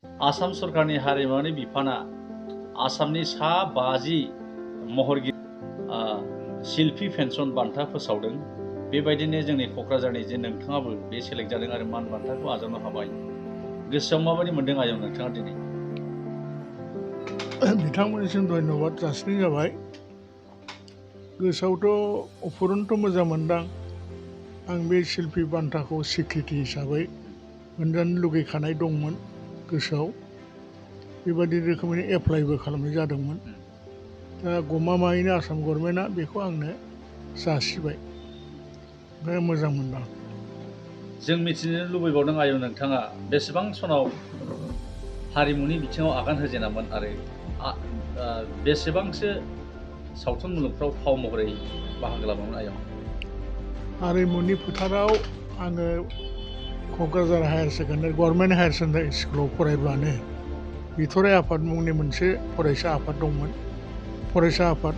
आसाम सरकारनि हारिमुवारि बिफाना आसामनि सा 50 महरगिरि शिल्पी पेन्सन बान्था फोसावदों। बेबायदिनो जोंनि क'क्राझारनि जे नोंथाङाबो बे सेलेक्ट जादों आरो मान बान्थाखौ आजावनो हाबाय। गोसोआव माबायदि मोनदों आयं नोंथाङा दिनै? बिथांमोननिसिम धन्यबाद जासिनाय जाबाय। गोसोआवथ' अफुरन्त मोजां मोनदां। आं बे शिल्पी बान्थाखौ सिक्रिटि हिसाबै मोनजानो लुगैखानाय दंमोन गोसोआव। बेबायदि रोखोमैनो एप्लाइबो खालामनाय जादोंमोन। दा गमामायैनो आसाम गभर्नमेन्टआ बेखौ आंनो जासिबाय। ओंखायनो मोजां मोनदां। जों मिथिनो लुबैबावदों आयं नोंथाङा बेसेबां सनाव हारिमुनि बिथिङाव आगान होजेनामोन आरो बेसेबांसो सावथुन मुलुगफ्राव फाव महरै बाहागो लाबायमोन आयं? हारिमुनि फोथाराव आङो Kokrajhar higher secondary government higher secondary स्कुलाव फरायब्लानो बिथराइ आफाद मुंनि मोनसे फरायसा आफाद दंमोन। फरायसा आफाद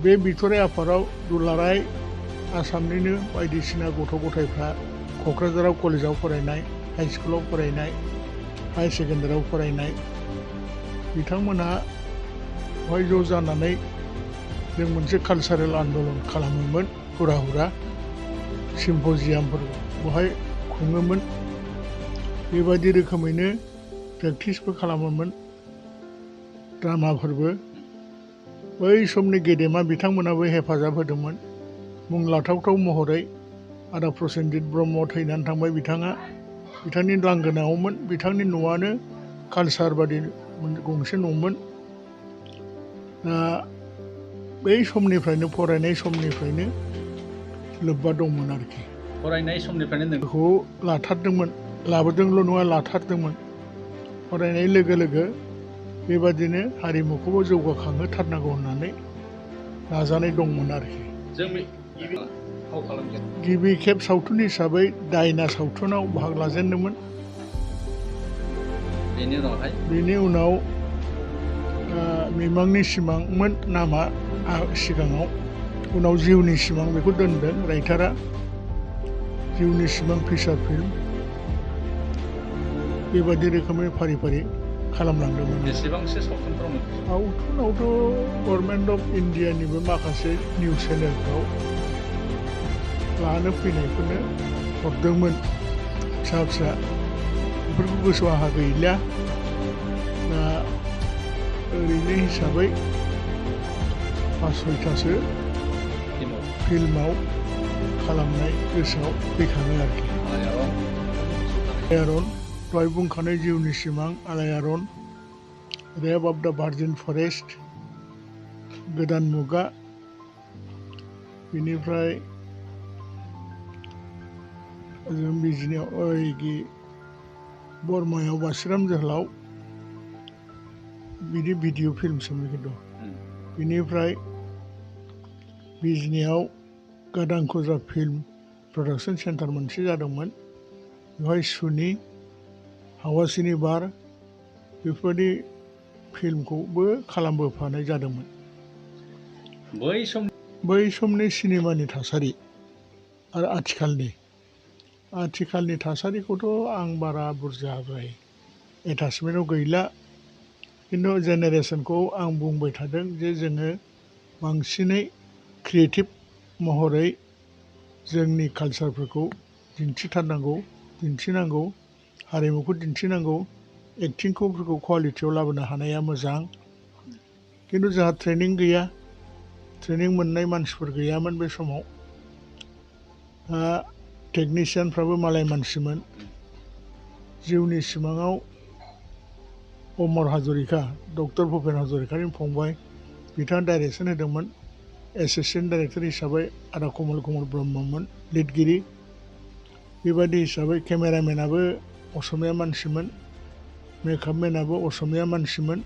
बे बिथराइ आफादाव दुलाराय आसामनिनो बायदिसिना गथ' गथायफ्रा क'क्राझाराव कलेजाव फरायनाय, हाइ स्कुलाव फरायनाय, हायार सेकेन्डारियाव फरायनाय बिथांमोनहा बेवहाय ज' जानानै जों मोनसे कालचारेल आन्दलन खालामोमोन। हुरा हुरा सिम्प'जियामफोर बेवहाय खुङोमोन। बेबायदि रोखोमैनो प्रेक्टिसबो खालामोमोन, ड्रामाफोरबो। बै समनि गेदेमा बिथांमोनाबो हेफाजाब होदोंमोन। मुं लाथावथाव महरै आदा प्रसेनजित ब्रह्म थैनानै थांबाय बिथाङा। बिथांनि लांगोनायावमोन। बिथांनि न'आनो कालचार बादि गंसे न'मोन। दा बै समनिफ्रायनो फरायनाय समनिफ्रायनो लोब्बा दंमोन आरोखि। फरायनाय समनिफ्रायनो बेखौ लाथारदोंमोन, लाबोदोंल' नङा लाथारदोंमोन। फरायनाय लोगो लोगो बेबादिनो हारिमुखौबो जौगाखांहोथारनांगौ होननानै नाजानाय दंमोन आरोखि। गिबि खेब सावथुन हिसाबै दायना सावथुनाव बाहागो लाजेनदोंमोन। बेनि उनाव मिमांनि सिमांमोन नामा सिगाङाव। उनाव जिउनि सिमां बेखौ दोनदों राइटारा। जिउनि सिमां फिसार फिल्म बेबायदि रोखोमै फारि फारि खालामलांदोंमोन। बेसेबांसो सावथुनावथ' गभर्नमेन्ट अफ इन्डियानिबो माखासे निउस चेनेलफ्राव लानो फैनायफोरनो हरदोंमोन फिसा फिसा। बेफोरखौ गोसोआव आंहा गैला। दा ओरैनो हिसाबै 5-6थासो फिल्माव खालामनाय गोसोआव फैखाङो आरोखि। आलायारन, दहाय बुंखानाय जिउनि सिमां, आलायारन, रेप अफ द भार्जिन फरेस्ट, गोदान मुगा, बेनिफ्राय जों बिजिनियाव बरमायाव बासिराम जोहोलाव बिदि भिडिअ फिल्मसोमोन खिन्थु। बेनिफ्राय बिजनियाव गादांखुजा फिल्म प्रडाक्सन सेन्टार मोनसे जादोंमोन। बेवहाय सुनि, हावासिनि बार बेफोरबायदि फिल्मखौबो खालामबोफानाय जादोंमोन। बै समनि सिनेमानि थासारि आरो आथिखालनि थासारिखौथ' आं बारा बुरजाद्राय एटाचमेन्टआव गैला। खिन्थु जेनेरेसनखौ आं बुंबाय थादों जे जोङो बांसिनै क्रिएटिभ महरै जोंनि कालचारफोरखौ दिन्थिनांगौ, हारिमुखौ दिन्थिनांगौ। एक्टिंफोरखौ कुवालिटियाव लाबोनो हानाया मोजां। खिन्थु जोंहा ट्रेनिं गैया, ट्रेनिं मोननाय मानसिफोर गैयामोन बे समाव। टेकनिशियानफ्राबो मालाय मानसिमोन। जिउनि सिमाङाव अमर हाजरिका, डक्टर भुपेन हाजरिकानि फंबाय, बिथाङा डाइरेक्सन होदोंमोन। एसिस्टेन्ट डाइरेक्टर हिसाबै आदा कमल ब्रह्ममोन लिरगिरि। बेबायदि हिसाबै केमेरामेनाबो असमिया मानसिमोन, मेकआपमेनाबो असमिया मानसिमोन।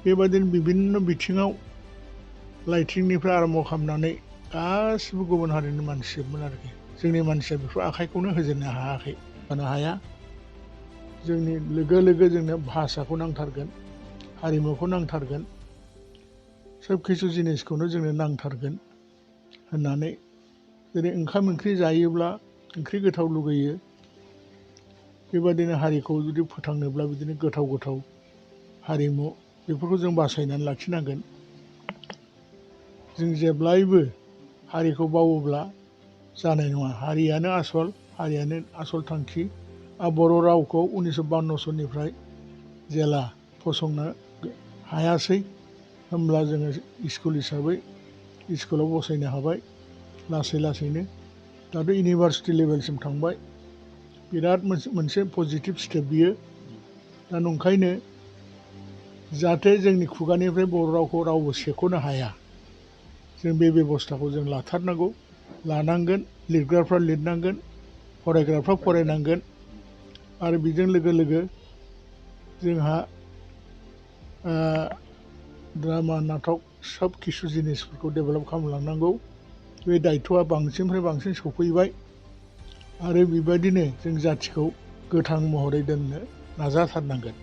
बेबायदिनो बिभिन्न बिथिङाव लाइटिंनिफ्राय आरम्भ खालामनानै गासिबो गुबुन हारिनि मानसिमोन आरोखि। जोंनि मानसिया बेफोर आखाइखौनो होजेननो हाया। जोंनि लोगो लोगो जोंनो भाषाखौ नांथारगोन, हारिमुखौ नांथारगोन, सोब खिसु जिनिसखौनो जोंनो नांथारगोन होननानै। जेरै ओंखाम ओंख्रि जायोब्ला ओंख्रि गोथाव लुगैयो, बेबादिनो हारिखौ जुदि फोथांनोब्ला बिदिनो गोथाव गोथाव हारिमु बेफोरखौ जों बासायनानै लाखिनांगोन। जों जेब्लायबो हारिखौ बावोब्ला जानाय नङा। हारियानो आसल थांखि। बर' रावखौ 1952 सननिफ्राय जेला फसंनो हायासै होमब्ला जोङो स्कुल हिसाबै स्कुलाव बसायनो हाबाय लासै लासैनो। दाथ' इउनिभारसिटि लेभेलसिम थांबाय। बिराद मोनसे पजिटिभ स्टेप बियो। दा नंखायनो जाहाथे जोंनि खुगानिफ्राय बर' रावखौ रावबो सेख'नो हाया, जों बे बेब'स्थाखौ जों लाथारनांगौ, लानांगोन। लिरग्राफ्रा लिरनांगोन, फरायग्राफ्रा फरायनांगोन। आरो बेजों लोगो लोगो जोंहा ड्रामा नाटक सब किसु जिनिसफोरखौ डेभेलप खालामलांनांगौ। बे दायथ'आ बांसिननिफ्राय बांसिन सफैबाय। आरो बेबायदिनो जों जाथिखौ गोथां महरै दोननो नाजाथारनांगोन।